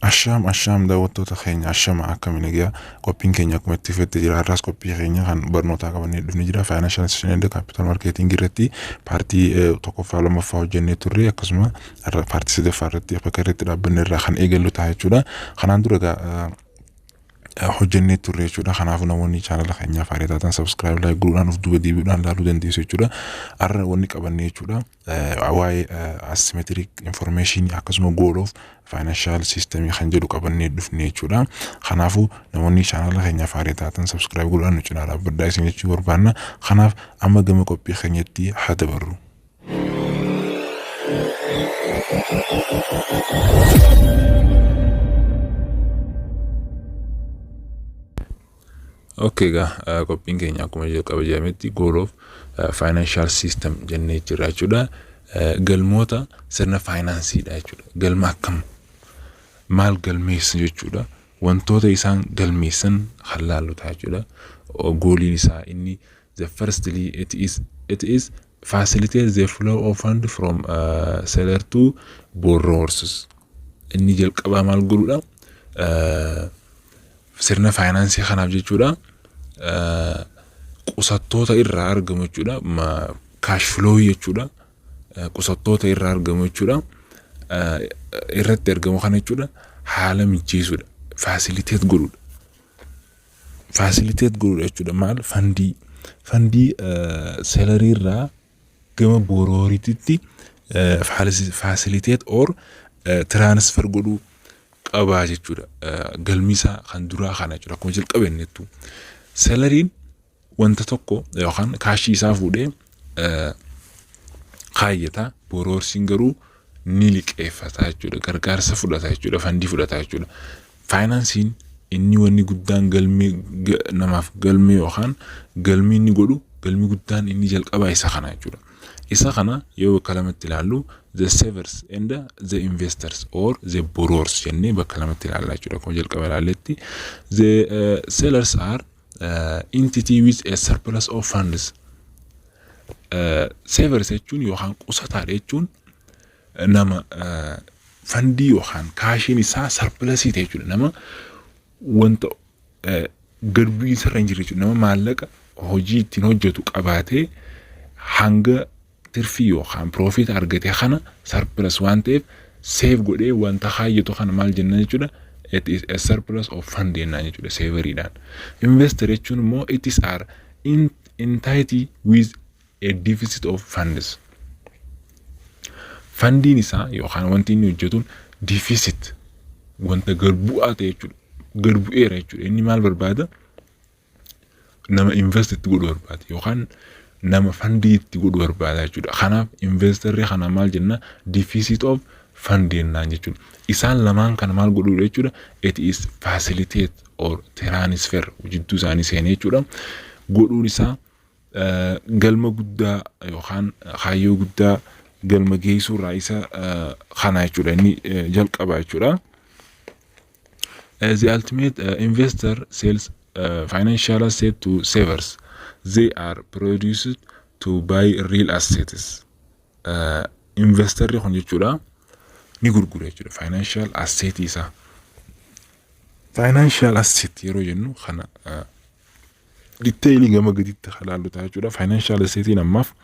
Ashaam, ashaam, daawwattoota keenya, ashama, akkami nagaa? Qophiin keenya akkuma itti fufetti jira. Har'aas qophii keenya kan barnootaa qabannee dhufni jira. Financial institution and capital marketing irratti partii tokkoffaa, lammaffaa hojjennee turre. Akkasuma har'a partii sadaffaa irratti bakka irratti dhaabbanne irraa kan eegallu ta'a jechuudha. Kanaan dura egaa hojjennee turre jechuudha. Kanaafuu namoonni channela keenyaaf haaraa taatan subscribe, like godhuudhaan of duuba deebi'uudhaan ilaaluu dandeessu jechuudha. Har'a wanni qabanne jechuudha, waa'ee asymmetric information akkasuma goal of financial system kan jedhu qabannee dhufne jechuudha. Kanaafuu namoonni channela keenyaaf haaraa taatan subscribe godhuudhaan nu cinaa dhaabbadhaa isin jechuu barbaanna. Kanaaf amma gama qophii keenyatti haa dabarru. Okay, egaa qophiin keenya akkuma jalqaba jedhametti goal of financial system jennee jirra jechuudha. Galmoota sirna faayinaansiidha jechuudha. Galma akkam maal galmeessa jechuudha. Wantoota isaan galmeessan kan laallu ta'a jechuudha. Goaliin isaa inni the firstly it is facilitate the flow of fund from seller to borrowers. Inni jalqabaa maal godhuudha? Sirna faayinaansii kanaaf jechuudha, qusattoota irraa argamu jechuudha, cash flow jechuudha, qusattoota irraa argamu jechuudha, irratti argamu kana jechuudha, haala mijeessuudha, facilitate godhuudha, facilitate godhuudha jechuudha. Maal? Fundii sellerii irraa gama borroweriitti facilitate or transfer godhuu qabaa jechuudha. Galmi isaa kan duraa kana jechuudha. Akkuma jalqabe innettu. Selleriin wanta tokko yookaan cashii isaa fuudhee kaayyata. Borrowersiin garuu ni liqeeffata jechuudha. Gargaarsa fudhata jechuudha. Fundii fudhata jechuudha. Faayinaansiin inni wanni guddaan galmee namaaf galmee yookaan galmi inni godhu, galmi guddaan inni jalqabaa isa kana jechuudha. Isa kana yoo bakka lamatti ilaallu, the savers and the investors or the borrowers jennee bakka lamatti ilaalla jechuudha. Akkuma jalqaba ilaalletti, the sellers are entity with a surplus of funds. Savers jechuun yookaan qusataadha jechuun nama fundii yookaan cashiin isaa surplusii ta'e jechuudha. Nama wanta gad bu'iinsa irra hin jirre jechuudha. Nama maallaqa hojii ittiin hojjetu qabaatee hanga tirfii yookaan profit argate kana surplus waan ta'eef save godhee wanta kaayyatu kana maal jenna jechuudha. It is a surplus of fund jennaan jechuudha saveriidhaan. Investor jechuun immoo it is are entity with a deficit of funds. Fundiin isaa yookaan wanti inni hojjetuun deficit, wanta gad bu'aa ta'e jechuudha. Gad bu'eera jechuudha. Inni maal barbaada? Nama invest itti godhu barbaada yookaan nama fundii itti godhu barbaada jechuudha. Kanaaf investorri kana maal jenna? Deficit of fund jennaan jechuudha. Isaan lamaan kana maal godhuudha jechuudha? It is facilitate or transfer jidduu isaanii seenee jechuudha. Godhuun isaa galma guddaa yookaan kaayyoo guddaa galma geessuu irraa isa kana jechuudha. Inni jalqaba jechuudha. The ultimate investor sells financial asset to savers. They are produced to buy real assets. Investorri kun jechuudha ni gurgura jechuudha financial asset isaa. Financial asset yeroo jennu kana detailii gama gaditti ilaallu ta'a jechuudha. Financial assetiin ammaaf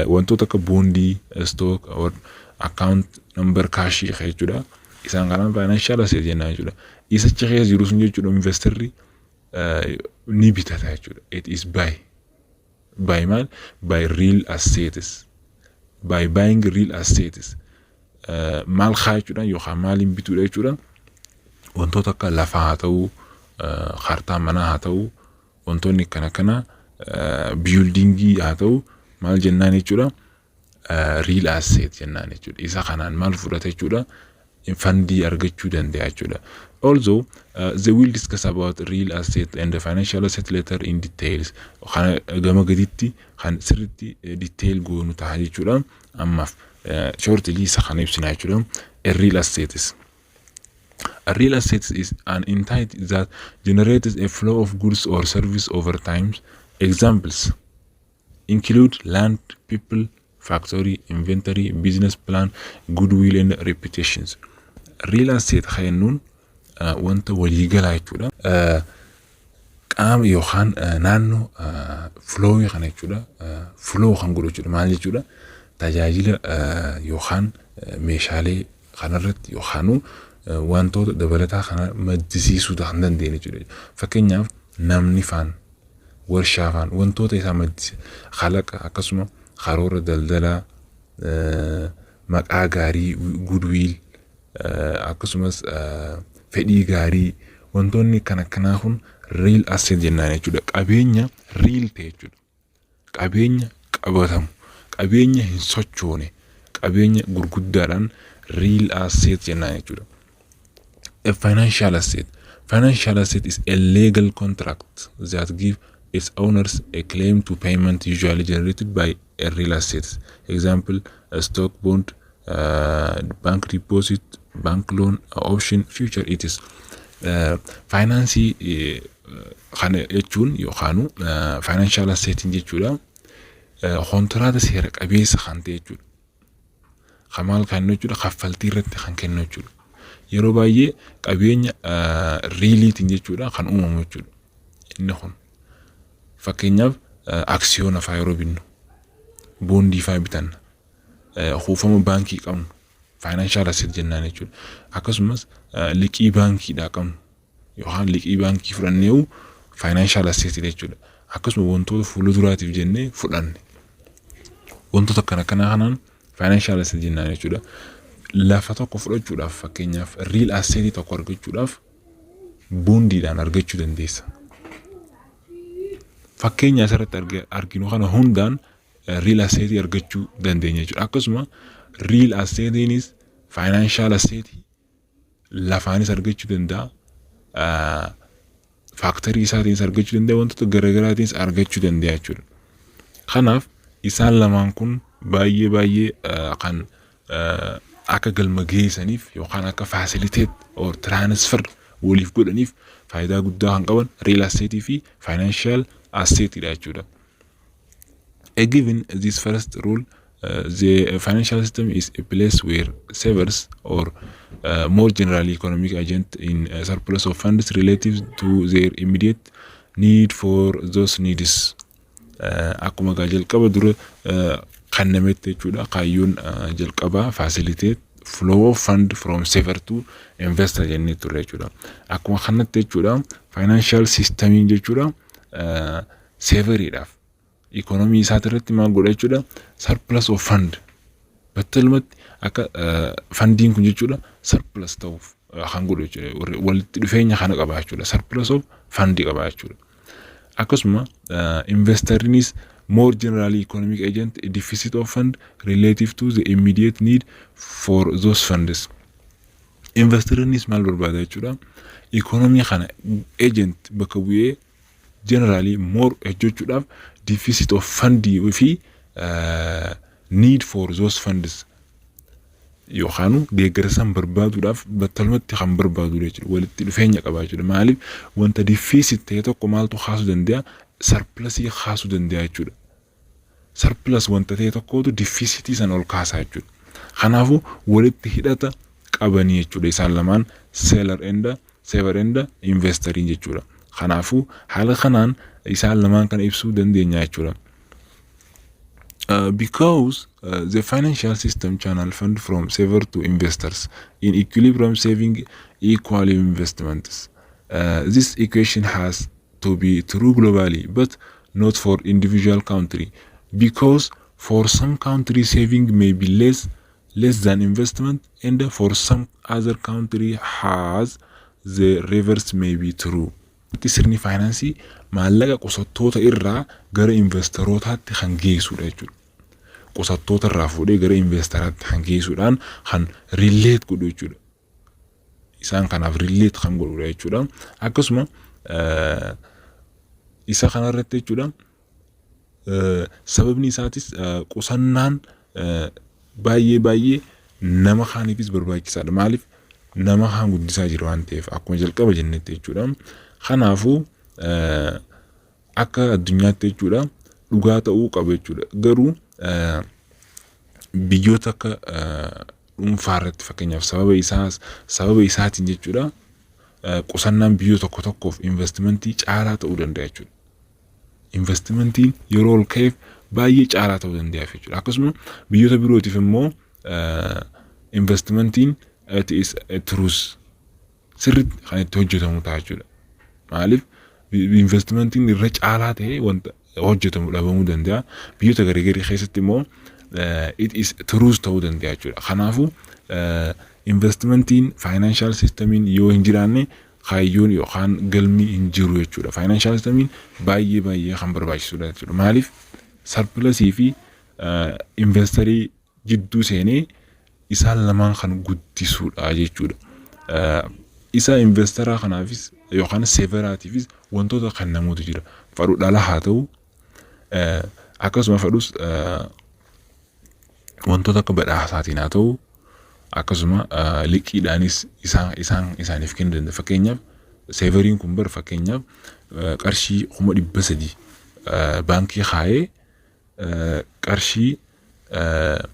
wantoota akka bondii, stock, account number, cashii jechuudha. Isaan kanaan financial asset jennaan jechuudha. Isa achi keessa jiru sun jechuudha, investorri ni bitata jechuudha. It is buy. Buy maal? Buy real assets. By buying real assets. Maal kaa jechuudha yookaan maaliin bituudha jechuudha. Wantoota akka lafaa haa ta'uu, kaartaa manaa haa ta'uu, wantoonni akkana kana, buildingii haa ta'uu, maal jennaan jechuudha? Real asset jennaan jechuudha. Isa kanaan maal fudhata jechuudha? Fundii argachuu danda'a jechuudha. Also, they will discuss about real asset and the financial asset later in details. Kana gama gaditti kan sirriitti detail goonu ta'a jechuudha. Ammaaf shortly isa kana ibsina jechuudha. A real asset is. A real asset is an entity that generates a flow of goods or service over time. Examples include land, people, factory, inventory, business plan, goodwill and reputations. Real asset jennuun wanta waliigalaa jechuudha. Qaama yookaan naannoo flowii kana jechuudha. Flow kan godhu jechuudha. Maal jechuudha? Tajaajila yookaan meeshaalee kanarratti yookaan wantoota dabalataa kana maddisiisuu kan dandeenye jechuudha. Fakkeenyaaf, namni faan, warshaa faan, wantoota isaa maddisiisa, kalaqa, akkasuma karoora daldalaa, maqaa gaarii, goodwill, akkasumas fedhii gaarii, wantoonni kan akkanaa kun real asset jennaan jechuudha. Qabeenya real ta'e jechuudha. Qabeenya qabatamu, qabeenya hin sochoone, qabeenya gurguddaadhaan real asset jennaan jechuudha. A financial asset. Financial asset is a legal contract that give its owners a claim to payment usually generated by a real asset. Example, a stock, bond, bank deposit, bank loan, option, future it is. Faayinaansii kana jechuun yookaan financial assetiin jechuudha. Kontiraata seera qabeessa kan ta'e jechuudha. Kan maal kennu jechuudha? Kaffaltii irratti kan kennu jechuudha. Yeroo baay'ee qabeenya realiitiin jechuudha kan uumamu jechuudha. Inni kun fakkeenyaaf aksiyoona fa'aa yeroo binnu, boondii fa'aa bitanna, kuufama baankii qabnu financial asset jennaan jechuudha. Akkasumas liqii baankiidhaa qabnu yookaan liqii baankii fudhannee financial asset jechuudha. Akkasuma wantoota fuulduraatiif jennee fudhanne, wantoota akkana akkanaa kanaan financial asset jennaan jechuudha. Lafa tokko fudhachuudhaaf, fakkeenyaaf real assetii tokko argachuudhaaf, boondiidhaan argachuu dandeessa. Fakkeenya asirratti arginu kana hundaan real assetii argachuu dandeenya jechuudha. Akkasuma real assetiinis financial assetii lafaanis argachuu danda'a. Factory isaatiinis argachuu danda'a. Wantoota garaagaraatiinis argachuu danda'a jechuudha. Kanaaf isaan lamaan kun baay'ee baay'ee kan akka galma geessaniif yookaan akka facilitate or transfer waliif godhaniif faayidaa guddaa kan qaban real assetii fi financial assetiidha jechuudha. A given this first rule, the financial system is a place where savers or more generally economic agent in a surplus of funds relative to their immediate need for those needs. Akkuma gaa jalqaba dura kennametti jechuudha, kaayyoon jalqabaa facilitate flow of fund from saver to investor jennee turre jechuudha. Akkuma kanatti jechuudha, financial systemiin jechuudha saveriidhaaf ikonomii isaati irratti maal godha jechuudha? Surplus of fund battalumatti akka fundiin kun jechuudha surplus ta'uuf kan godhu jechuudha. Walitti dhufeenya kana qaba jechuudha, surplus of fund qaba jechuudha. Akkasuma investoriinis more generally economic agent a deficit of fund relative to the immediate need for those funds. Investoriinis maal barbaada jechuudha? Ikonomii kana agent bakka bu'ee generally more hojjechuudhaaf deficit of fundii fi need for those funds yookaan deeggarsa san barbaaduudhaaf battalumatti kan barbaadu jechuudha. Walitti dhufeenya qaba jechuudha. Maaliif? Wanta deficit ta'e tokko maaltu kaasuu danda'a? Surplusii kaasuu danda'a jechuudha. Surplus wanta ta'e tokkotu deficitii sana ol kaasaa jechuudha. Kanaafuu walitti hidhata qabanii jechuudha isaan lamaan, seller and saver and investoriin jechuudha. Kanaafuu haala kanaan isaan lamaan kana ibsuu dandeenya jechuudha. Because the financial system channel fund from saver to investors in equilibrium, saving equal investments. This equation has to be true globally but not for individual country, because for some country saving may be less than investment and for some other country has the reverse may be true. Sirni faayinaansii maallaqa qusattoota irraa gara investorootaatti kan geessudha jechuudha. Qusattoota irraa fuudhee gara investoraatti kan geessuudhaan kan relate godhu jechuudha. Isaan kanaaf relate kan godhudha jechuudha. Akkasuma isa kanarratti jechuudha, sababni isaatis qusannaan baay'ee baay'ee nama kaaniifis barbaachisaadha. Maaliif? Nama kaan guddisaa jira waan ta'eef, akkuma jalqaba jennetti jechuudha. Kanaafuu akka addunyaatti jechuudha dhugaa ta'uu qaba jechuudha. Garuu biyyoota akka Dhuunfaa irratti fakkeenyaaf sababa isaatiin jechuudha, qusannaan biyya tokko tokkoof investimentii caalaa ta'uu danda'a jechuudha. Investimentiin yeroo ol ka'eef baay'ee caalaa ta'uu danda'a jechuudha. Akkasuma biyyoota birootiif immoo investimentiin it is a truth, sirriitti kan itti hojjetamu ta'a jechuudha. Maaliif? Investimentiin irra caalaa ta'e wanta hojjetamu dhabamuu danda'a. Biyyoota garii keessatti immoo it is truth ta'uu danda'a jechuudha. Kanaafuu investimentiin financial systemiin yoo hin jiraanne kaayyoon yookaan galmi hin jiru jechuudha. Financial systemiin baay'ee baay'ee kan barbaachisudha jechuudha. Maaliif? Surplusii fi investorii jidduu seenee isaan lamaan kan guddisuudha jechuudha. Isa investoraa kanaafis yookaan saveraatiifis wantoota kan namoota jira. Fadhu dhala haa ta'u, akkasuma fadhus wantoota akka badhaasaatiin haa ta'u, akkasuma liqiidhaanis isaan isaaniif kennuu danda'a. Fakkeenyaaf saveriin kun bar fakkeenyaaf qarshii 300,000 baankii kaayee qarshii 1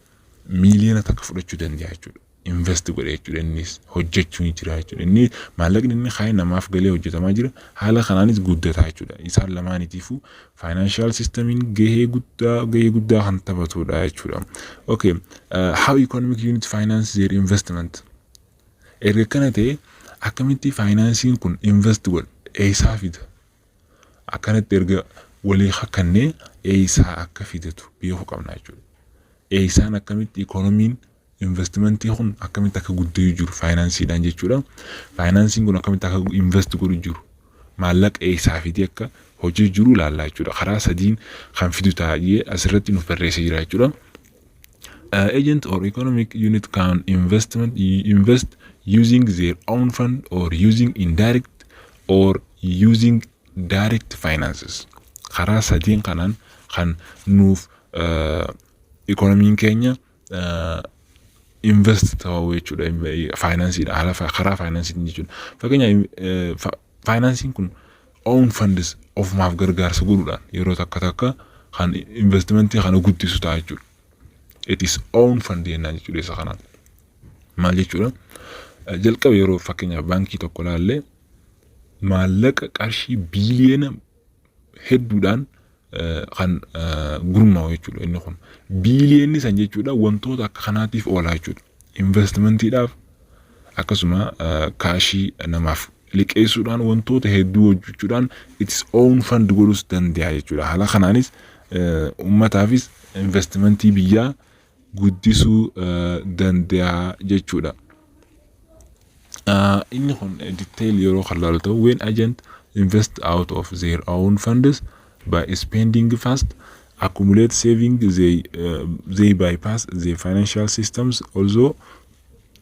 miiliyoona 1 fudhachuu danda'a jechuudha. Invest godhe jechuudha, innis hojjechuu ni jira jechuudha. Inni maallaqni inni kaayee namaaf galee hojjetamaa jira. Haala kanaanis guddataa jechuudha. Isaan lamaaniitiifuu financial systemiin gahee guddaa kan taphatudha jechuudha. Okay, how economic unit finance their investment? Erga kana ta'e, akkamitti faayinaansiin kun invest godha? Eessaa fida? Akkanatti erga walii hakkannee eessaa akka fidatu beekuu qabna jechuudha. Eessaan akkamitti ikoonomiin investimentii kun akkamitti akka guddatu jiru faayinaansiidhaan jechuudha. Faayinaansiin kun akkamitti akka invest godhu jiru, maallaqa eessaa fidee akka hojii jiru ilaallaa jechuudha. Karaa sadiin kan fidu taa'ee asirratti nuuf barreessee jira jechuudha. Agent or economic unit can invest using their own fund or using indirect or using direct finances. Karaa sadiin kanaan kan nuuf ikoonomiin keenya invest ta'uu jechuudha. Faayinaansiidha. Haala karaa faayinaansiitiin jechuudha. Fakkeenyaaf faayinaansiin kun own funds ofumaaf gargaarsa godhuudhaan yeroo takka takka kan investimentii kana guddisu ta'a jechuudha. It is own fund jennaan jechuudha isa kanaan. Maal jechuudha? Jalqaba yeroo fakkeenyaaf baankii tokko ilaallee, maallaqa qarshii biiliyoona hedduudhaan kan gurmaa'u jechuudha inni kun. Biiliyoonni san jechuudha wantoota akka kanaatiif oola jechuudha. Investimentiidhaaf, akkasuma cashii namaaf liqeessuudhaan, wantoota hedduu hojjechuudhaan its own fund godhuus danda'a jechuudha. Haala kanaanis uummataafis investimentii biyyaa guddisuu danda'a jechuudha. Inni kun detail yeroo kan laalu ta'u, when agent invest out of their own funds by spending past accumulate saving, they bypass the financial systems, although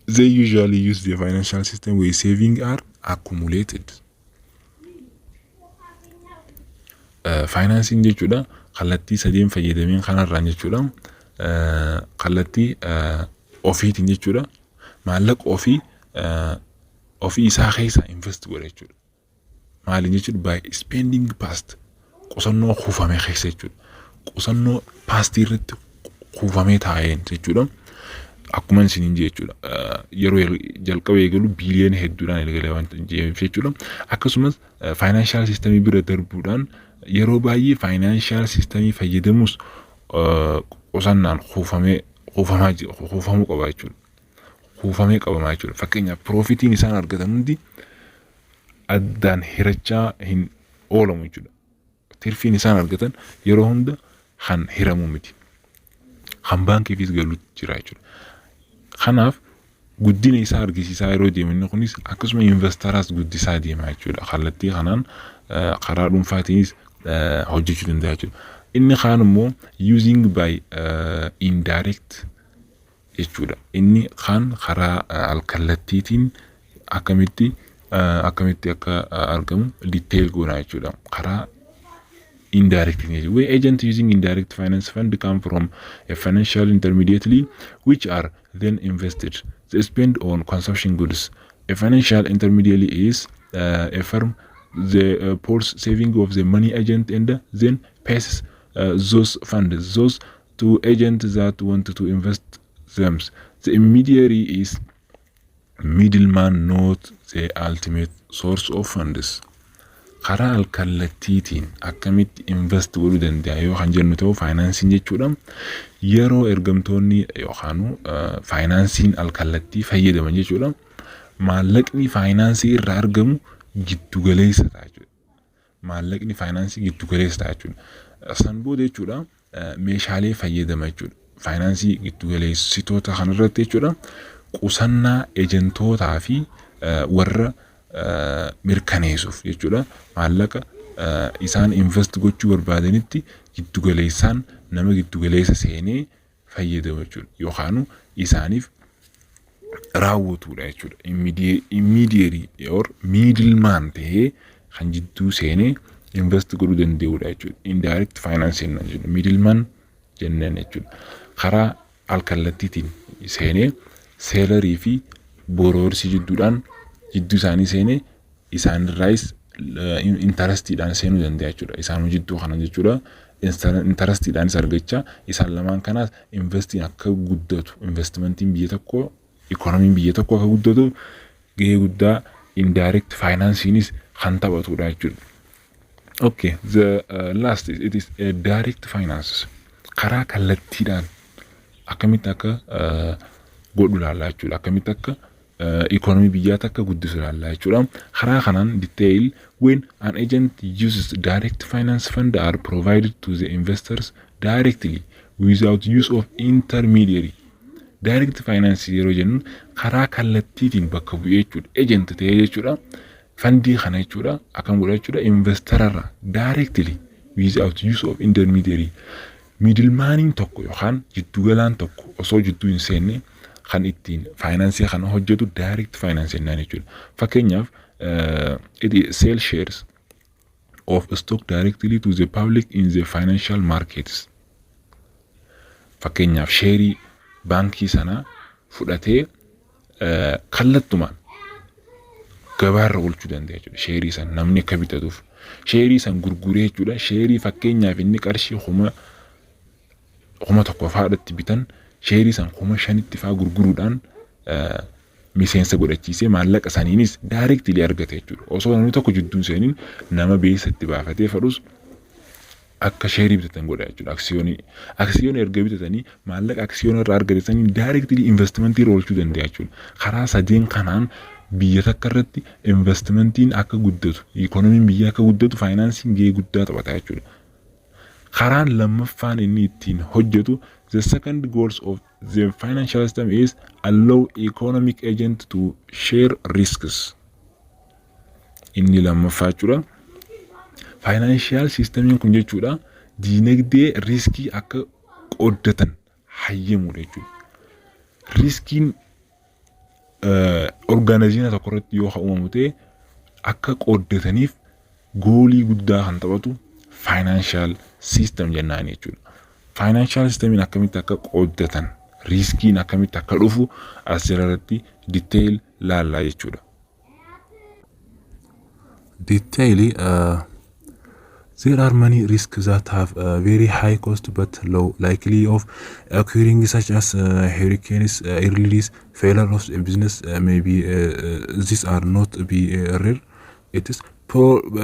they usually use the financial system where saving are accumulated. Faayinaansiin jechuudha kallattii sadeen fayyadameen kanarraan jechuudha, kallattii ofiitiin jechuudha, maallaqa ofii isaa keessaa invest godha jechuudha. Maaliin jechuudha? By spending past qusannoo kuufame keessa jechuudha. Qusannoo pastii irratti kuufamee taa'een jechuudha. Akkuma isiniin jechuudha. Yeroo jalqaba eegalu biiliyoona hedduudhaan eegalee waan jechuudha. Akkasumas financial systemii bira darbuudhaan yeroo baay'ee financial systemii fayyadamus qusannaan kuufamee kuufamaa kuufamuu qaba jechuudha. Kuufamee qabamaa jechuudha. Fakkeenyaaf profitiin isaan argatan hundi addaan hirachaa hin oolamu jechuudha. Tirfiin isaan argatan yeroo hunda kan hiramu miti. Kan baankiifis galuutu jira jechuudha. Kanaaf guddina isaa argisiisaa yeroo deemu inni kunis akkasuma investoraas guddisaa deema jechuudha. Kallattii kanaan karaa dhuunfaatiinis hojjechuu danda'a jechuudha. Inni kaan immoo using by indirect jechuudha. Inni kaan karaa alkallattiitiin akkamitti akka argamu detail goona jechuudha. Karaa indirect. Where agent using indirect finance, fund come from a financial intermediately, which are then invested. They spend on consumption goods. A financial intermediary is a firm the pools saving of the money agent and then passes those funds those to agents that want to invest them. The intermediary is middleman, not the ultimate source of funds. Karaa alkallattiitiin akkamitti invest godhuu danda'a yoo kan jennu ta'u, faayinaansiin jechuudha. Yeroo ergamtoonni yookaan faayinaansiin alkallattii fayyadaman jechuudha. Maallaqni faayinaansii irraa argamu giddu galeessa ta'a jechuudha. Maallaqni faayinaansii giddu galeessa ta'a jechuudha. San booda jechuudha, meeshaalee fayyadama jechuudha. Faayinaansii giddu galeessitoota kanarratti jechuudha, qusannaa ejentootaa fi warra mirkaneessuuf jechuudha. Maallaqa isaan invest gochuu barbaadanitti giddu galeessaan nama giddu galeessa seenee fayyadamu jechuudha. Yookaan isaaniif raawwatudha jechuudha. Intermediary or middleman ta'ee kan jidduu seenee invest godhuu danda'udha jechuudha. Indirect finance jennaan jechuudha. Middleman jennaan jechuudha. Karaa alkallattiitiin seenee sellerii fi borrowersii jidduudhaan jidduu isaanii seenee isaanirraayis interestiidhaan seenuu danda'a jechuudha. Isaan jidduu kana jechuudha. Interestiidhaanis argachaa isaan lamaan kanaas investiin akka guddatu, investmentiin biyya tokkoo, ikoonomiin biyya tokkoo akka guddatu gahee guddaa indirect financeiinis kan taphatudha jechuudha. Okay, the last is, it is a direct finance. Karaa kallattiidhaan akkamitti akka godhu ilaallaa jechuudha. Akkamitti akka ikonomii biyyaatti akka guddisu ilaallaa jechuudha. Karaa kanaan detail, when an agent uses direct finance, fund are provided to the investors directly without use of intermediary. Direct finance yeroo jennu karaa kallattiitiin bakka bu'ee jechuudha. Agent ta'ee jechuudha. Fundii kana jechuudha, akkam godha jechuudha, investorarra directly without use of intermediary. Middlemaniin tokko yookaan jiddugalaan tokko osoo jidduu hin seenne kan ittiin faayinaansii kana hojjetu direct finance jennaan jechuudha. Fakkeenyaaf, it is sell shares of stock directly to the public in the financial markets. Fakkeenyaaf, sheerii baankii sanaa fudhatee kallattumaan gabaarra oolchuu danda'a jechuudha. Sheerii san namni akka bitatuuf. Sheerii san gurguree jechuudha. Sheerii fakkeenyaaf inni qarshii 1000 fa'aadhatti bitan, sheerii san 5000tti fa'aa gurguruudhaan miseensa godhachiisee maallaqa saniinis directly argata jechuudha. Osoo namni tokko jidduu seeniin nama beessa itti baafatee fadhus akka sheerii bitatan godha jechuudha. Aksiyoonii. Aksiyoonii erga bitatanii maallaqa aksiyoonii irraa argatanii directly investmentii irra oolchuu danda'a jechuudha. Karaa sadeen kanaan biyya takka irratti investmentiin akka guddatu, ikoonomiin biyya akka guddatu faayinaansiin gahee guddaa taphata jechuudha. Karaan lammaffaan inni ittiin hojjetu, the second goals of the financial system is allow economic agent to share risks. Inni lammaffaa jechuudha. Financial systemiin kun jechuudha, diinagdee riskii akka qooddatan hayyamuudha jechuudha. Riskiin organizationa tokko irratti yoo uumamu ta'e akka qooddataniif goalii guddaa kan taphatu financial system jennaan jechuudha. Financial systemiin akkamitti akka qooddatan, riskiin akkamitti akka dhufu as jalatti detail laallaa jechuudha. Detail, there are many risks that have a very high cost but low likely of occurring, such as hurricanes, early failure of a business. Maybe these are not be rare. It is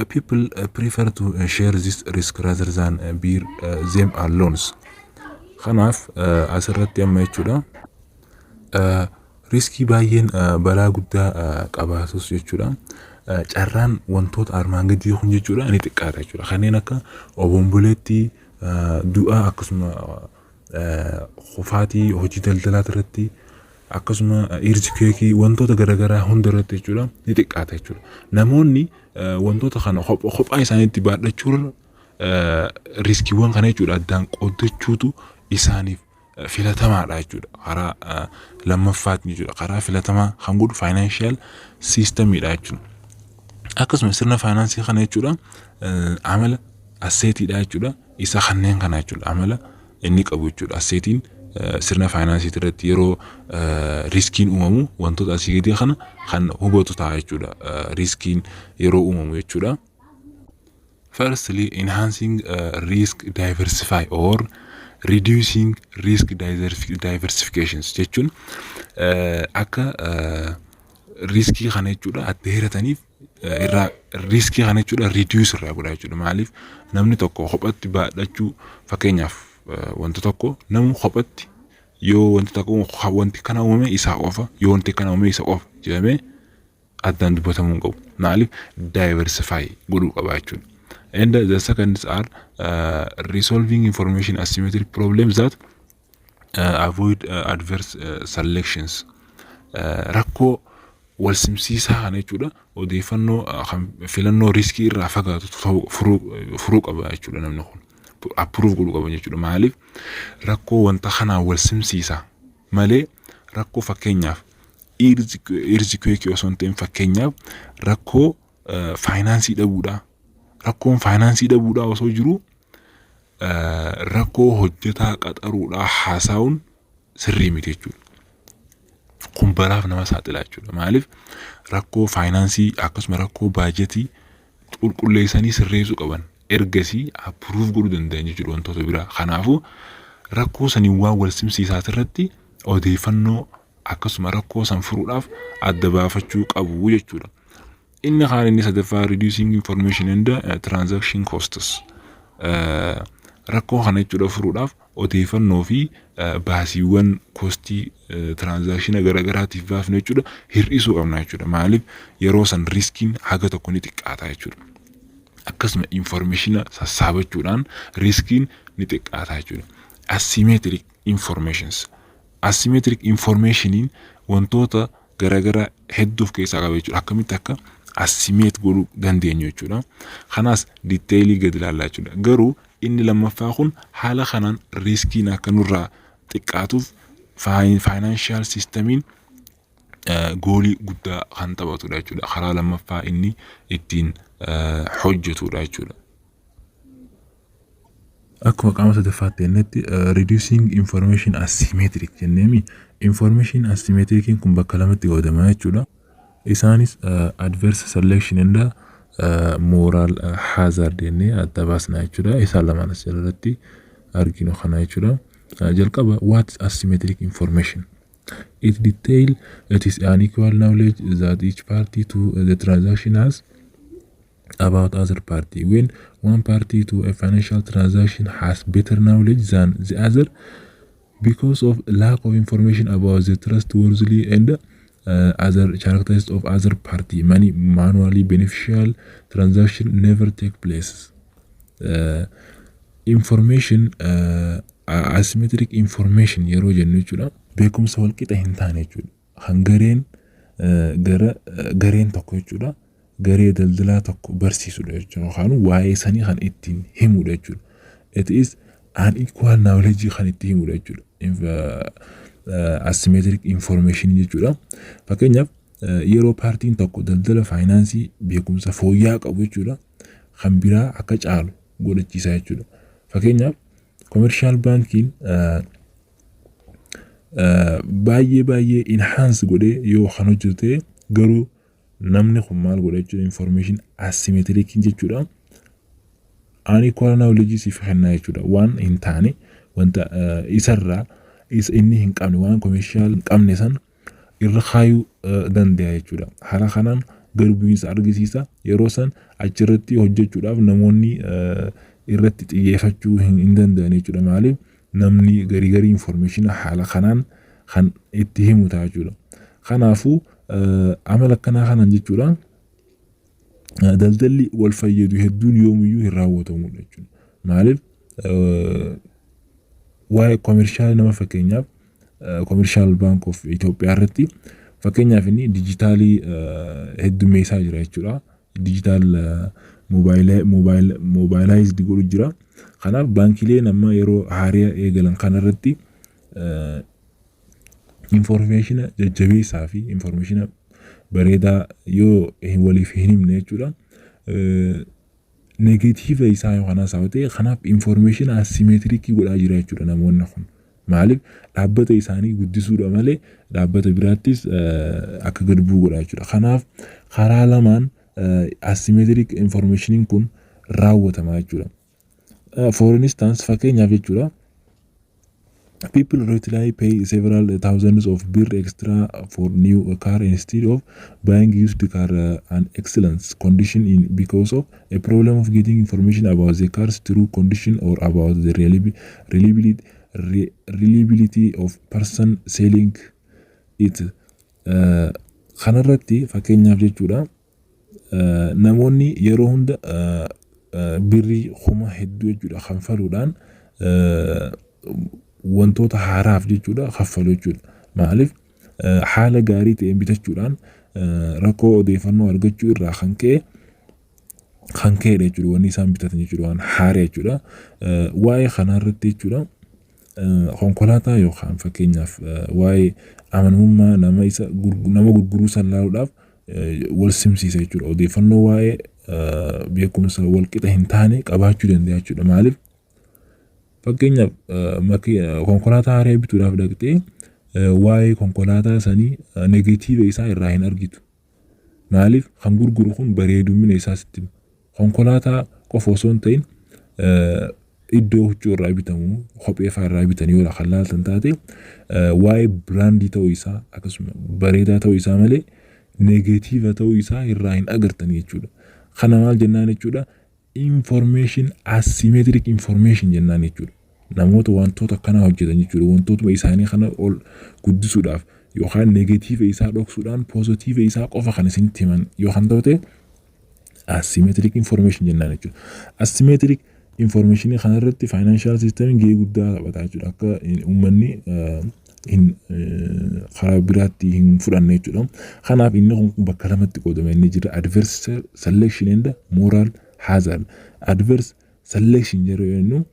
people prefer to share this risk rather than bear them alone. Kanaaf asirratti amma jechuudha, riskii baay'een balaa guddaa qabaatus jechuudha. Carraan wantoota armaan gadii kun jechuudha ni xiqqaata jechuudha. Kanneen akka obomboleettii, du'aa, akkasuma kufaatii hojii daldalaa irratti, akkasuma earthquakeii, wantoota garaagaraa hunda irratti jechuudha ni xiqqaata jechuudha. Namoonni wantoota kana kophaa isaaniitti baadhachuurra riskiiwwan kana jechuudha addaan qooddachuutu isaaniif filatamaadha jechuudha. Karaa lammaffaatiin jechuudha. Karaa filatamaa kan godhu financial systemiidha jechuudha. Akkasuma sirna faayinaansii kana jechuudha, amala assetiidha jechuudha. Isa kanneen kana jechuudha amala inni qabu jechuudha. Assetiin sirna faayinaansii irratti yeroo riskiin uumamu wantoota asii gadii kana kan hubatu ta'a jechuudha. Riskiin yeroo uumamu jechuudha. Firstly, enhancing risk diversify or Reducing risk diversifications jechuun akka riskii kana jechuudha adda hirataniif irraa riskii kana jechuudha reduce irraa godha jechuudha. Maaliif? Namni tokko kophatti baadhachuu, fakkeenyaaf wanta tokko namni kophatti yoo wanti tokko wanti kana uumame isaa qofa, yoo wanti kana uumame isa qofa jedhamee addaan dubbatamuu hin qabu. Maaliif? Diversify godhuu qaba jechuudha. And the seconds are resolving information asymmetric problems that avoid adverse selections. Rakkoo wal simsiisaa kana jechuudha odeeffannoo kan filannoo riskii irraa fagaatu furuu qaba jechuudha namni kun. Approve godhuu qaba jechuudha. Maaliif? Rakkoo wanta kanaan wal simsiisaa malee rakkoo fakkeenyaaf earthquake osoo hin ta'in, fakkeenyaaf rakkoo faayinaansii dhabuudha. Rakkoon faayinaansii dhabuudha osoo jiru rakkoo hojjetaa qaxaruudhaa haasa'uun sirrii miti jechuudha. Kun balaaf nama saaxila jechuudha. Maaliif? Rakkoo faayinaansii akkasuma rakkoo baajetii qulqulleessanii sirreessuu qaban. Ergasii approve godhuu danda'an jechuudha wantoota biraa. Kanaafuu rakkoo saniin waan wal simsiisaa irratti odeeffannoo akkasuma rakkoo san furuudhaaf adda baafachuu qabu jechuudha. Inni kaan inni sadaffaa reducing information and transaction costs. Rakkoo kana jechuudha furuudhaaf odeeffannoo fi baasiiwwan costii transactiona garaagaraatiif baafnu jechuudha hir'isuu qabna jechuudha. Maaliif? Yeroo san riskiin haga tokko ni xiqqaata jechuudha. Akkasuma informationa sassaabachuudhaan riskiin ni xiqqaata jechuudha. Asymmetric informations. Asymmetric informationiin wantoota garaagaraa hedduu of keessaa qaba jechuudha. Akkamitti akka assimilate godhuu dandeenyu jechuudha. Kanaas detailii gadi ilaallaa jechuudha. Garuu inni lammaffaa kun haala kanaan riskiin akka nurraa xiqqaatuuf financial systemiin goalii guddaa kan taphatudha jechuudha. Karaa lammaffaa inni ittiin hojjetudha jechuudha. Akkuma qaama sadaffaatti jennetti, reducing information asymmetric jenneemi, information asymmetriciin kun bakka lamatti qoodama jechuudha. Isaanis adverse selection and moral hazard jennee adda baasna jechuudha. Isaan lamaan as jalatti arginu kana jechuudha. Jalqaba, what is asymmetric information? It detail it is unequal knowledge that each party to the transaction has about other party. When one party to a financial transaction has better knowledge than the other because of lack of information about the trustworthy and other characteristics of other party, many mutually beneficial transaction never take place. Information asymmetric information yeroo jennu jechuudha, beekumsa walqixa hin taane jechuudha, kan gareen gara gareen tokko jechuudha garee daldalaa tokko barsiisudha jechuudha, yookaan waa'ee sanii kan ittiin himudha jechuudha. It is unequal knowledge kan itti himudha jechuudha. Asymmetric information jechuudha. Fakkeenyaaf yeroo paartiin tokko daldala faayinaansii beekumsa fooyya'aa qabu jechuudha kan biraa akka caalu godhachiisa jechuudha. Fakkeenyaaf commercial baankiin baay'ee baay'ee enhance godhee yoo kan hojjetu ta'e, garuu namni kun maal godha jechuudha? Information asymmetric jechuudha. Unequal knowledge siif kennaa jechuudha. Waan hin taane, wanta isarraa isa inni hin qabne, waan commercial hin qabne san irra kaayuu danda'a jechuudha. Haala kanaan gad bu'iinsa argisiisa. Yeroo san achirratti hojjechuudhaaf namoonni irratti xiyyeeffachuu hin danda'an jechuudha. Maaliif? Namni garii garii information haala kanaan kan itti himu ta'a jechuudha. Kanaafuu amala akkanaa kanaan jechuudha daldalli wal fayyadu hedduun yoomiyyuu hin raawwatamudha jechuudha. Maaliif? Waa'ee commercial nama, fakkeenyaaf Commercial Bank of Itoophiyaa irratti, fakkeenyaaf inni digitalii heddummeessaa jira jechuudha. Digital mobilized godhu jira. Kanaaf baankileen amma yeroo haaraa eegalan kanarratti informationa jajjabeessaa fi informationa bareedaa yoo waliif hin himne jechuudha. Negative isaa yookaan haasa'u ta'e, kanaaf informationa asymmetricii godhaa jira jechuudha namoonni kun. Maaliif? Dhaabbata isaanii guddisuudha malee dhaabbata biraattis akka gad bu'u godha jechuudha. Kanaaf karaa lamaan asymmetric informationiin kun raawwatama jechuudha. For instance, fakkeenyaaf jechuudha. People routinely pay several thousands of birr extra for new car instead of buying used car an excellent condition in because of a problem of getting information about the car's true condition or about the reliability of person selling it. Kanarratti fakkeenyaaf jechuudha, namoonni yeroo hunda birrii kuma hedduu jechuudha kanfaluudhaan wantoota haaraaf jechuudha kaffalu jechuudha. Maaliif? Haala gaarii ta'een bitachuudhaan rakkoo odeeffannoo argachuu irraa kan ka'edha jechuudha, wanni isaan bitatan jechuudha waan haaraa jechuudha. Waa'ee kanarratti jechuudha, konkolaataa yookaan fakkeenyaaf waa'ee amanamummaa nama isa nama gurguruu san ilaaluudhaaf wal simsiisa jechuudha. Odeeffannoo waa'ee beekumsa wal qixa hin taane qabaachuu danda'a jechuudha. Maaliif? Fakkeenyaaf, konkolaataa haaraa bituudhaaf dhaqxee waa'ee konkolaataa sanii negative isaa irraa hin argitu. Maaliif? Kan gurguru kun bareedumina isaa sitti hima. Konkolaataa qofa osoo hin ta'in, iddoo huccuu irraa bitamu, kophee fa'aa irraa bitanii yoo kan laaltan taate, waa'ee brand ta'uu isaa akkasuma bareedaa ta'uu isaa malee negative ta'uu isaa irraa hin agartanii jechuudha. Kana maal jennaan jechuudha? Information asymmetric information jennaan jechuudha. Namoota wantoota akkanaa hojjetan jechuudha. Wantootuma isaanii kana ol guddisuudhaaf yookaan negative isaa dhoksuudhaan positive isaa qofa kan isinitti himan yoo kan ta'u ta'e, asymmetric information jennaan jechuudha. Asymmetric information kanarratti financial system gahee guddaa taphata jechuudha. Akka uummanni hin karaa biraatti hin fudhanne jechuudha. Kanaaf inni kun bakka lamatti qoodama inni jira: adverse selection and moral hazard. Adverse selection yeroo jennu,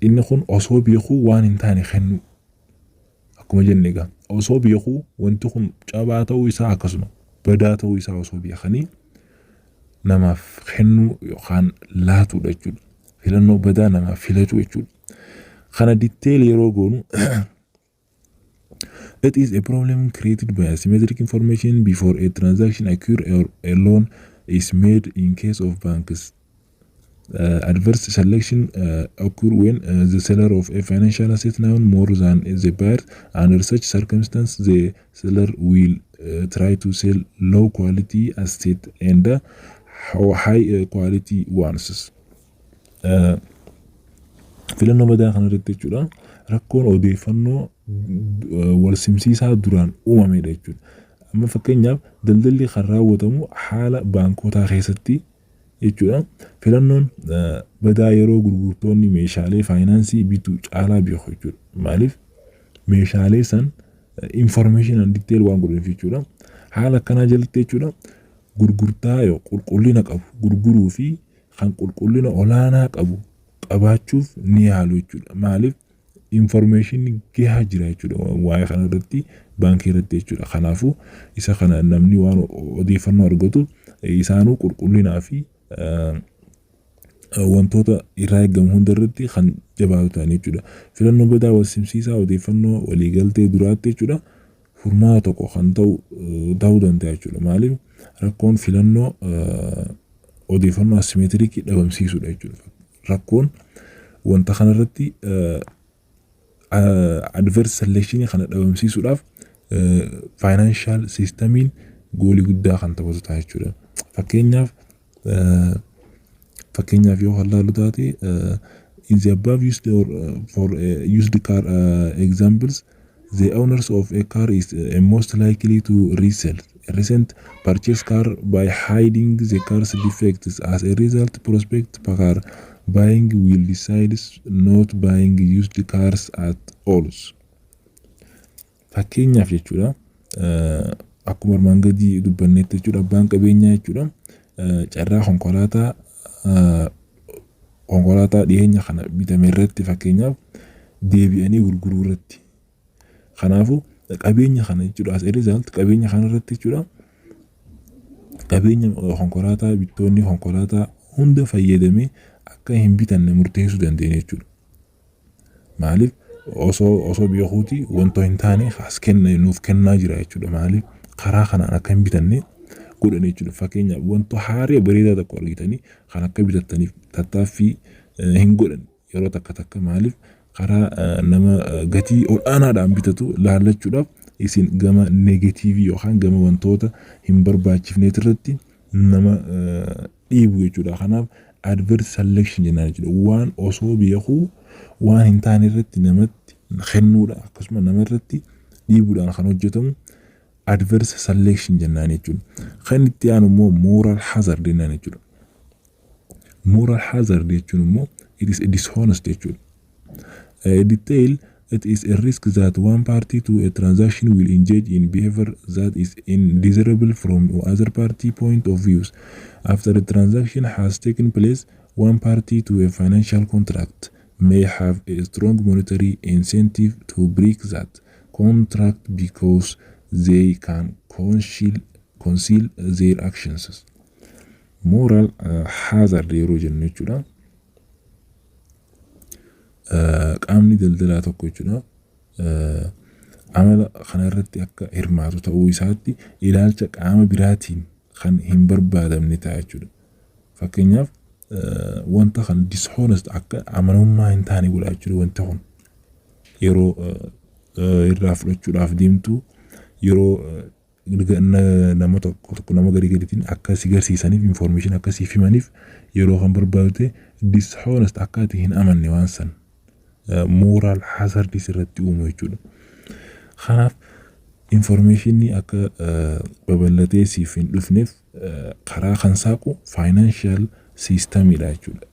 inni kun osoo beekuu waan hin taane kennu. Akkuma jenne egaa, osoo beekuu wanti kun cabaa ta'uu isaa akkasuma badaa ta'uu isaa osoo beekanii namaaf kennuu yookaan laatuudha jechuudha. Filannoo badaa namaaf filachuu jechuudha. Kana detail yeroo goonu, it is a problem created by asymmetric information before a transaction occur or a loan is made in case of banks. Adverse selection occur when the seller of a financial asset known more than the buyer. Under such circumstance, the seller will try to sell low quality asset and high quality ones. Filannoo badaa kana irratti jechuudha, rakkoon odeeffannoo wal simsiisaa duraan uumamedha jechuudha. Amma fakkeenyaaf, daldalli kan raawwatamu haala baankotaa keessatti jechuudha. Filannoon badaa yeroo gurgurtoonni meeshaalee faayinaansii bituu caalaa beeku jechuudha. Maaliif? Meeshaalee san information and detail waan godhaniif jechuudha. Haala akkanaa jalatti jechuudha, gurgurtaa yoo qulqullina qabu gurguruu fi kan qulqullina olaanaa qabu qabaachuuf ni yaalu jechuudha. Maaliif? Information gahaa jira jechuudha waa'ee kana irratti baankii irratti jechuudha. Kanaafuu isa kana namni waan odeeffannoo argatu isaanuu qulqullinaa fi wantoota irraa eegamu hunda irratti kan jabaatu ta'an jechuudha. Filannoo badaa wal simsiisaa odeeffannoo waliigaltee duraatti jechuudha, furmaata tokko kan ta'u ta'uu danda'a jechuudha. Maaliif? Rakkoon filannoo odeeffannoo asymmetric dhabamsiisuudha jechuudha. Rakkoon wanta kanarratti adverse selection kana dhabamsiisuudhaaf financial systemiin goolii guddaa kan taphatu ta'a jechuudha. Fakkeenyaaf yoo kan taate, in the above used or for used car examples, the owners of a car is most likely to resell a recent purchase car by hiding the car's defects. As a result, prospect car buying will decide not buying used cars at all. Fakkeenyaaf jechuudha, akkuma armaan gadii dubbannetti jechuudha, abbaan qabeenyaa jechuudha, carraa konkolaataa dhiyeenya kana bitame irratti fakkeenyaaf deebi'anii gurguruu irratti. Kanaafuu qabeenya kana jechuudha, as a result, qabeenya kana irratti jechuudha, qabeenya konkolaataa bittoonni konkolaataa hunda fayyadamee akka hin bitanne murteessuu dandeenya jechuudha. Maaliif? Osoo beekuuti wanta hin taane as kenna nuuf kennaa jira jechuudha. Maaliif? Karaa kanaan akka hin bitanne godhan jechuudha. Fakkeenyaaf, wanta haaraa bareedaa tokko argitanii kan akka bitattaniif tattaaffii hin godhan yeroo takka takka. Maaliif? Karaa nama gatii ol'aanaadhaan bitatu laallachuudhaaf isin gama negative yookaan gama wantoota hin barbaachifneet irratti nama dhiibu jechuudha. Kanaaf adverse selection jennaan jechuudha. Waan osoo beekuu waan hin taane irratti namatti kennuudha, akkasuma nama irratti dhiibuudhaan kan hojjetamu adverse selection jennaan jechuudha. Kan itti aanu immoo moral hazard jennaan jechuudha. Moral hazard jechuun immoo it is dishonest jechuudha. Detail, it is a risk that one party to a transaction will engage in behavior that is undesirable from other party point of views. After the transaction has taken place, one party to a financial contract may have a strong monetary incentive to break that contract because they can conceal their actions. Moral hazard yeroo jennu jechuudha. Qaamni daldalaa tokko jechuudha. Amala kana irratti akka hirmaatu ta'uu isaatti ilaalcha qaama biraatiin kan hin barbaadamne ta'a jechuudha. Fakkeenyaaf, wanta kana dishonest, akka amanamummaa hin taane godha jechuudha. Wanta kun yeroo irraa fudhachuudhaaf deemtu, yeroo nama tokko tokko nama garii gadiitiin akka si garsiisaniif, information akka siif himaniif yeroo kan barbaadu ta'e, dishonest, akka ati hin amanne waan san moral hazard irratti uumu jechuudha. Kanaaf informationni akka babal'atee siif hin dhufneef karaa kan saaqu financial systemidha jechuudha.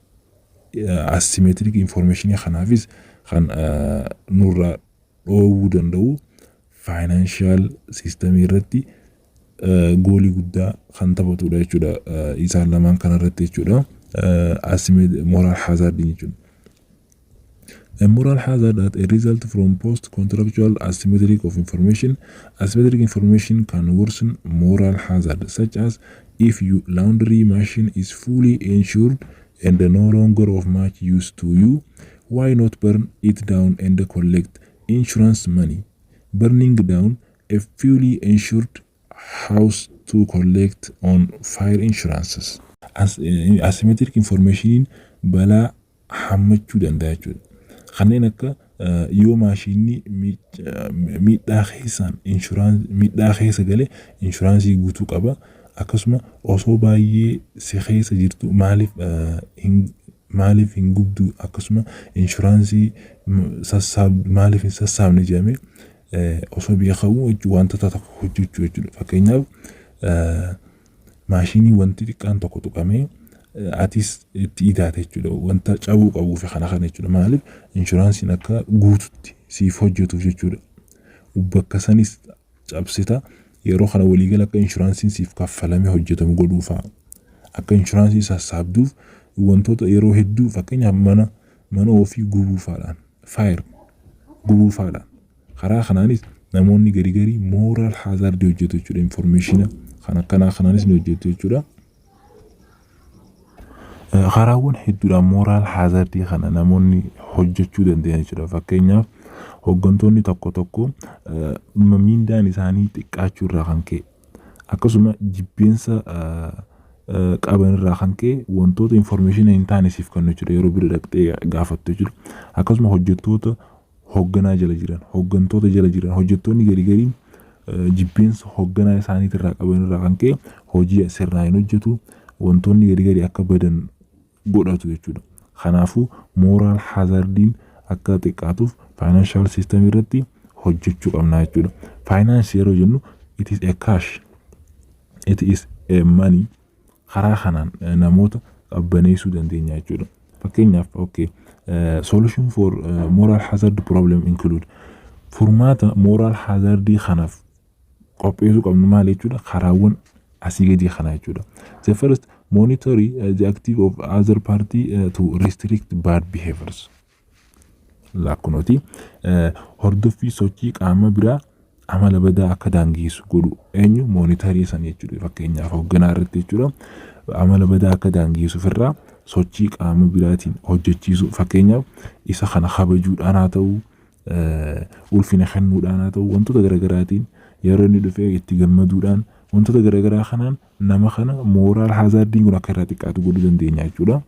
Asymmetric information kanaafis kan nurraa dhoowwuu danda'u financial system irratti goolii guddaa kan taphatudha jechuudha. Isaan lamaan kanarratti jechuudha. Moral hazard jechuudha. A moral hazard that a result from post-contractual asymmetric of information. Asymmetric information can worsen moral hazard, such as if your laundry machine is fully insured and no longer of much use to you, why not burn it down and collect insurance money? Burning down a fully insured house to collect on fire insurances. Asymmetric information balaa hammachuu danda'a jechuudha. Kanneen akka yoo maashinni miidhaa keessaan miidhaa keessa galee insurance guutuu qaba. Akkasuma osoo baay'ee si keessa jirtu maaliif hin gubdu, akkasuma insurance maaliif hin sassaabne jedhamee osoo beekamu wantoota tokko hojjechuu jechuudha. Fakkeenyaaf, maashinii wanti xiqqaan tokko tuqamee atis itti idaate jechuudha. Wanta cabuu qabuu fi kana kana jechuudha. Maaliif? Insuranceiin akka guututti siif hojjetuuf jechuudha. Bakka sanis cabsita, yeroo kana waliigala akka insuranceiin siif kaffalamee hojjetamu godhuu fa'a. Akka insurance sassaabduuf wantoota yeroo hedduu, fakkeenyaaf, mana ofii gubuu fa'aadhaan, fire gubuu fa'aadhaan, karaa kanaanis namoonni garii garii moral hazard hojjetu jechuudha. Information kan akkanaa kanaanis ni hojjetu jechuudha. Karaawwan hedduudhaan moral hazard kana namoonni hojjechuu danda'an jechuudha. Fakkeenyaaf, hooggantoonni tokko tokko miindaan isaanii xiqqaachuu irraa kan ka'e, akkasuma jibbeensa qaban irraa kan ka'e, wantoota information hin taane siif kennu jechuudha yeroo bira dhaqxee gaafattu jechuudha. Akkasuma hojjettoota hoogganaa jala jiran, hooggantoota jala jiran, hojjettoonni garii gariin jibbeensa hoogganaa isaaniitirraa qaban irraa kan ka'e hojii sirnaan hin hojjetu, wantoonni garii garii akka badan godhatu jechuudha. Kanaafuu moral hazardiin akka xiqqaatuuf financial system irratti hojjechuu qabna jechuudha. Finance yeroo jennu it is a cash, it is a money. Karaa kanaan namoota qabbaneessuu dandeenya jechuudha. Fakkeenyaaf, okay, solution for moral hazard problem include, furmaata moral hazardii kanaaf qopheessuu qabnu maal jechuudha? Karaawwan asii gadii kana jechuudha. The first, monitor the active of other party to restrict bad behaviors. Lakkunooti hordoffii sochii qaama biraa amala badaa akka daangeessu godhu. Eenyu? Monitor san jechuudha. Fakkeenyaaf, hoogganaa irratti jechuudha. Amala badaa akka daangeessu ofirraa sochii qaama biraatiin hojjechiisu. Fakkeenyaaf, isa kana kabajuudhaan haa ta'u, ulfina kennuudhaan haa ta'u, wantoota garaagaraatiin yeroo inni dhufee itti gammaduudhaan, wantoota garaagaraa kanaan nama kana moral hazardiin kun akka irraa xiqqaatu godhuu dandeenya jechuudha.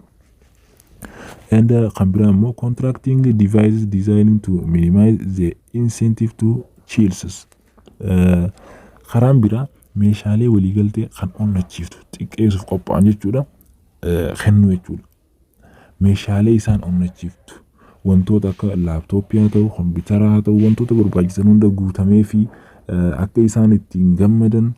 And kan biraa immoo contracting devices designed to minimize the incentive to cheat. Karaan biraa meeshaalee waliigaltee kan onnachiiftu xiqqeessuuf qophaa'an jechuudha, kennuu jechuudha. Meeshaalee isaan onnachiiftu, wantoota akka laaptooppii haa ta'u, kompiitara haa ta'u, wantoota barbaachisan hunda guutamee fi akka isaan ittiin gammadan,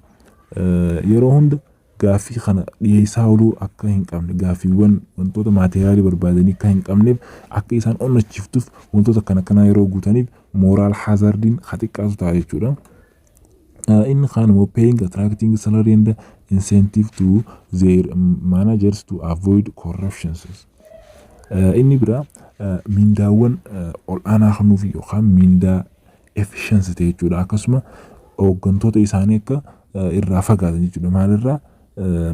yeroo hunda gaaffii kana dhiyeessaa ooluu akka hin qabne, gaaffiiwwan wantoota maateriyaalii barbaadanii akka hin qabneef, akka isaan onnachiiftuuf wantoota akkana akkanaa yeroo guutaniif moral hazardiin haa xiqqaatu ta'a jechuudha. Inni kaan immoo paying attracting salary and incentive to their managers to avoid corruptions. Inni biraa mindaawwan ol aanaa kennuuf yookaan mindaa efficiency ta'e jechuudha. Akkasuma hooggantoota isaanii akka irraa fagaatan jechuudha. Maalirraa?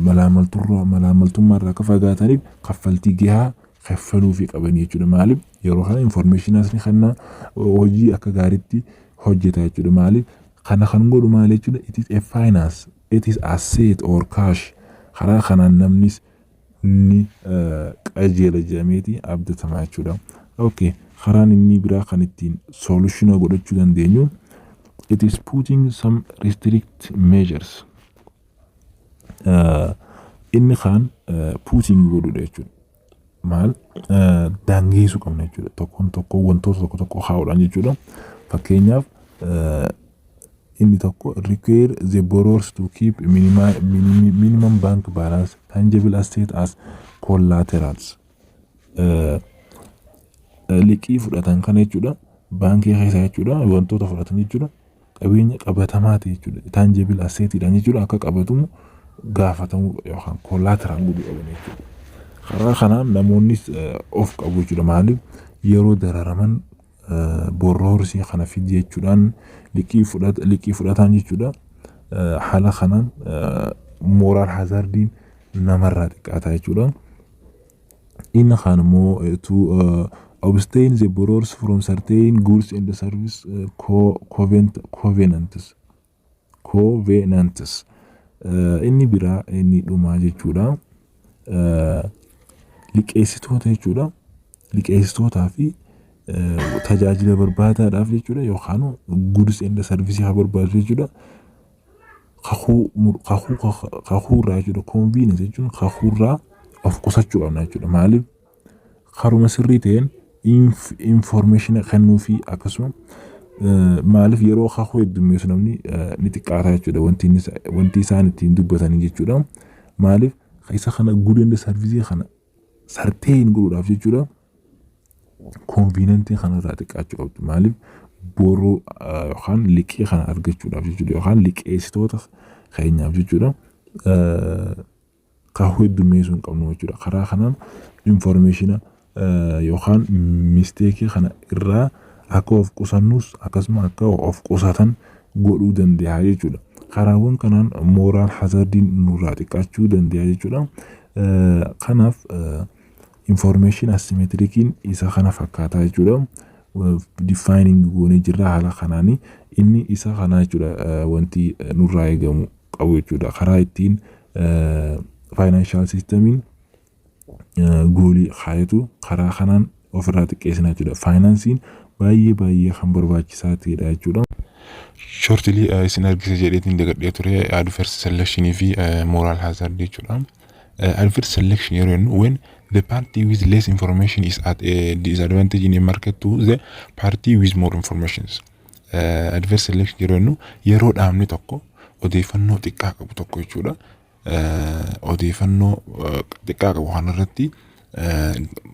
Malaamaltummaa irraa akka fagaataniif kaffaltii gahaa kaffaluufii qabanii jechuudha. Maaliif? Yeroo kana informationaas ni kenna, hojii akka gaariitti hojjeta jechuudha. Maaliif kana kan godhu maal jechuudha? It is a finance, it is asset or cash. Karaa kanaan namnis ni qajeela jedhameeti abdatama jechuudha. Okay, karaan inni biraa kan ittiin solution godhachuu dandeenyu, it is putting some restrict measures. Inni kaan putting godhudha jechuudha. Maal daangeessuu qabna jechuudha. Tokkoon tokko wantoota tokko tokko kaa'uudhaan jechuudha. Fakkeenyaaf, inni tokko require the borrowers to keep minimum bank balance, tangible asset as collaterals. Liqii fudhatan kana jechuudha. Baankii keessa jechuudha, wantoota fudhatan jechuudha. Qabeenya qabatamaa ta'e jechuudha. Tangible assetiidhaan jechuudha, akka qabatamu gaafatamuu yookaan collateral godhuu qaban jechuudha. Karaa kanaan namoonnis of qabu jechuudha. Maaliif? Yeroo dararaman borrowersii kana fidi jechuudhaan liqii fudhatan jechuudha. Haala kanaan moral hazardiin namarraa xiqqaata jechuudha. Inni kaan immoo to abstain the borrowers from certain goods and service covenants. Inni biraa, inni dhumaa jechuudha. Liqeessitoota jechuudha. Liqeessitootaa fi tajaajila barbaadaadhaaf jechuudha, yookaan goods and service haa barbaadu jechuudha. Kakuurraa jechuudha. Covenant jechuun kakuurraa of qusachuu qabna jechuudha. Maaliif? Karuma sirrii ta'een information kennuu fi akkasuma, maaliif, yeroo kakuu heddummeessu namni ni xiqqaata jechuudha, wanti isaan ittiin dubbatanii jechuudha. Maaliif? Isa kana good and service kana certain godhuudhaaf jechuudha. Covenantii kanarraa xiqqaachuu qabdu. Maaliif? Borrow yookaan liqii kana argachuudhaaf jechuudha, yookaan liqeessitoota keenyaaf jechuudha. Kakuu heddummeessuu hin qabnu jechuudha. Karaa kanaan informationa yookaan mistakeii kana irraa akka of qusannus, akkasuma akka of qusatan godhuu danda'a jechuudha. Karaawwan kanaan moral hazardiin nurraa xiqqaachuu danda'a jechuudha. Kanaaf information asymmetriciin isa kana fakkaataa jechuudha. Defining goonee jirra haala kanaanii. Inni isa kana jechuudha, wanti nurraa eegamu qabu jechuudha. Karaa ittiin financial systemiin goalii kaayatu karaa kanaan ofirraa xiqqeessina jechuudha. Faayinaansiin baay'ee baay'ee kan barbaachisaa ta'edha jechuudha. Shortly isin argisa jedheetiin dagadhee ture, adverse selection fi moral hazard jechuudha. Adverse selection yeroo jennu, when the party with less information is at a disadvantage in a market to the party with more information. Adverse selection yeroo jennu, yeroo dhaabni tokko odeeffannoo xiqqaa qabu tokko jechuudha. Odeeffannoo xiqqaa qabu kanarratti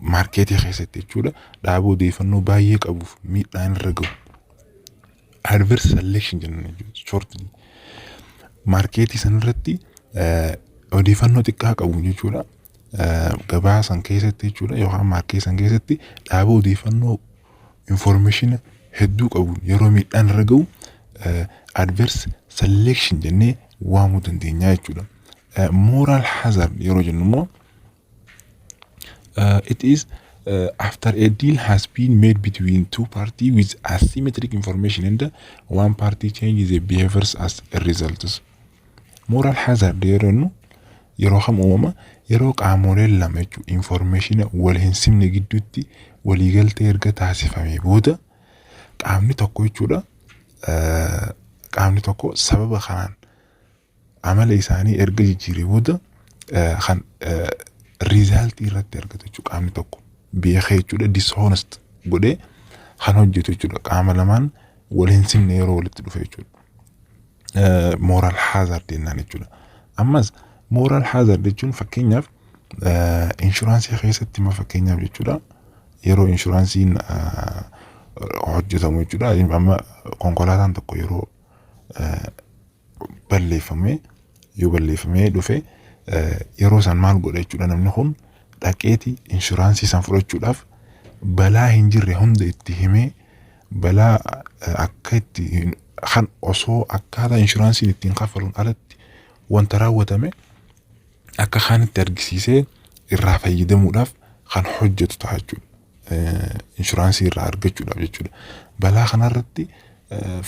marketii keessatti jechuudha, dhaaba odeeffannoo baay'ee qabuuf miidhaan irra gahu. Adverse selection jenna jechuudha shortly. Marketii sanarratti odeeffannoo xiqqaa qabu jechuudha. Gabaa san keessatti jechuudha, yookaan marketii san keessatti dhaaba odeeffannoo, information hedduu qabu yeroo miidhaan irra gahu adverse selection jennee waamuu dandeenya jechuudha. Moral hazard yeroo jennu immoo, it is after a deal has been made between two parties with asymmetric information and one party changes their behaviors as a result. Moral hazard yeroo jennu, yeroo kam uumama? Yeroo qaamoleen lama jechuudha information wal hin simne gidduutti waliigaltee erga taasifamee booda, qaamni tokko jechuudha, qaamni tokko sababa kanaan amala isaanii erga jijjiiree booda kan resultii irratti argatu jechuudha. Qaamni tokko beekee jechuudha dishonest godhee kan hojjetu jechuudha, qaama lamaan wal hin simne yeroo walitti dhufe jechuudha. Moral hazard jennaan jechuudha. Ammas moral hazard jechuun fakkeenyaaf inshuraansii keessatti immoo fakkeenyaaf jechuudha, yeroo inshuraansiin hojjetamu jechuudha, amma konkolaataan tokko yeroo balleeffamee, yoo balleeffamee dhufe, yeroo san maal godha jechuudha? Namni kun dhaqeeti inshuraansii san fudhachuudhaaf balaa hin jirre hunda itti himee, balaa akka itti kan osoo akkaataa inshuraansiin ittiin kaffaluun alatti wanta raawwatame akka kaanitti argisiisee irraa fayyadamuudhaaf kan hojjetu ta'a jechuudha. Inshuraansii irraa argachuudhaaf jechuudha. Balaa kanarratti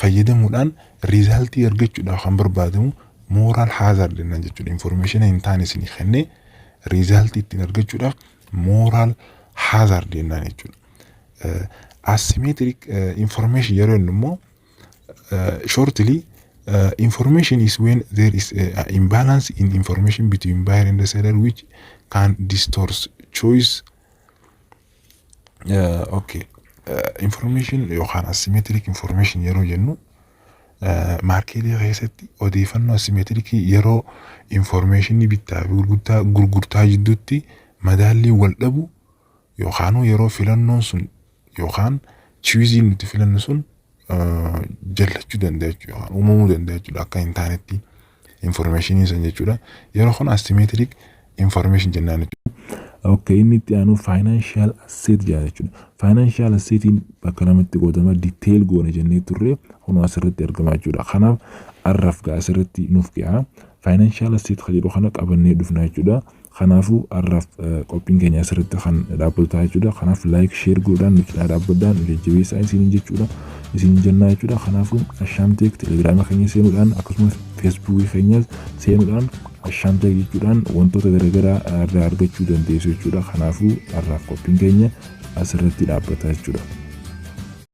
fayyadamuudhaan resultii argachuudhaaf kan barbaadamu moral hazard jennaan jechuudha. Information hin taane isinii kennee resultii ittiin argachuudhaaf moral hazard jennaan jechuudha. Asymmetric information yeroo jennu immoo, shortly, information is when there is a imbalance in information between buyer and the seller which can distort choice. Okay, information yookaan asymmetric information yeroo jennu, marketii keessatti odeeffannoo asymmetricii yeroo informationii bittaa fi gurgurtaa jidduutti madaallii wal dhabu yookaan yeroo filannoon sun yookaan choiceiin nuti filannu sun jallachuu danda'a jechuudha, yookaan uumamuu danda'a jechuudha, akka hin taanetti informationii san jechuudha. Yeroo kun asymmetric information jennaan jechuudha. Okay, inni itti aanu financial asset jedha jechuudha. Financial assetiin bakka lamatti qoodama, detail goone jennee turre, kun asirratti argama jechuudha. Kanaaf arraf gaa asirratti nuuf ga'a. Financial asset kan jedhu kana qabannee dhufna jechuudha. Kanaafuu har'aaf qophiin keenya asirratti kan dhaabbatu ta'a jechuudha. Kanaaf like, share godhuudhaan nu cinaa dhaabbadhaan nu jajjabeessaa isiniin jechuudha. Isin jennaa jechuudha. Kanaafuu Ashaamteek telegiraama keenya seenuudhaan, akkasumas feesbuukii keenyas seenuudhaan Ashaamteek jechuudhaan wantoota garaagaraa irraa argachuu dandeessu jechuudha. Kanaafuu har'aaf qophiin keenya asirratti dhaabbata jechuudha.